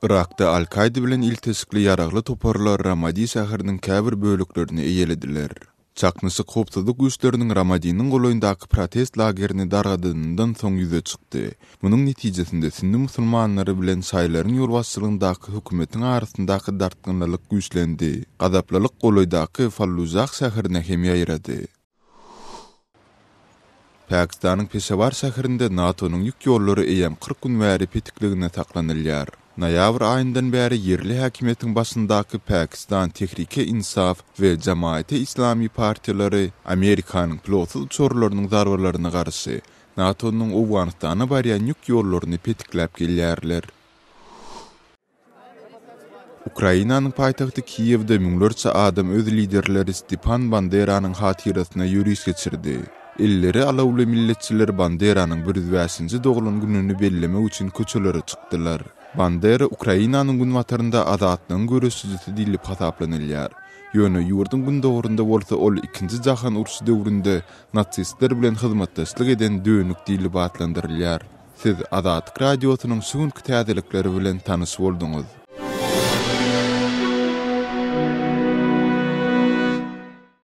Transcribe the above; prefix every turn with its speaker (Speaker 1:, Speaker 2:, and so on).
Speaker 1: Yrakda Al-Kaýda bilen ilteşikli ýaragly toparlar Ramadi şäheriniň käbir böleklerini eýelediler. Çaknyşyk howpsuzlyk güýçleriniň Ramadiniň golaýyndaky protest lagerini dargadanyndan soň ýüze çykdy. Munuň netijesinde sünni musulmanlary bilen şaýylaryň ýolbaşçylygyndaky hökümetiň arasyndaky dartgynlylyk güýçlendi. Gazaplylyk golaýdaky Fallujah şäherine hem ýaýrady. Pakistanyň Peşawar şäherinde NATO-nyň ýük ýollary eýýäm 40 gün bäri petikligine saklanylýar. Noýabr aýyndan bäri ýerli häkimiýetiň başyndaky Pakistan Tehrike-Insaf we Jamaate-Islami partiýalary Amerikanyň pilotsyz uçarlarynyň zarbalaryna garşy NATO-nyň Owganystana barýan ýük ýollaryny petikläp gelýärler. Ukrainanyň paýtagty Kiýewde müňlerçe adam öz liderleri Stepan Banderanyň hatyrasyna ýöriş geçirdi. Elleri alawly milletçiler Banderanyň 105-nji doglan gününi bellemek üçin köçelere çykdylar. Bandera Ukrainanyň günbatarynda azatlygyň göreşijisi diýlip hasaplanylýar. Ýöne ýurduň gündogarynda bolsa ol Ikinji jahan urşy döwründe nasistler bilen hyzmatdaşlyk eden dönük diýlip atlandyrylýar. Siz Azatlyk Radiosynyň şu günki täzelikleri bilen tanyş bolduňyz.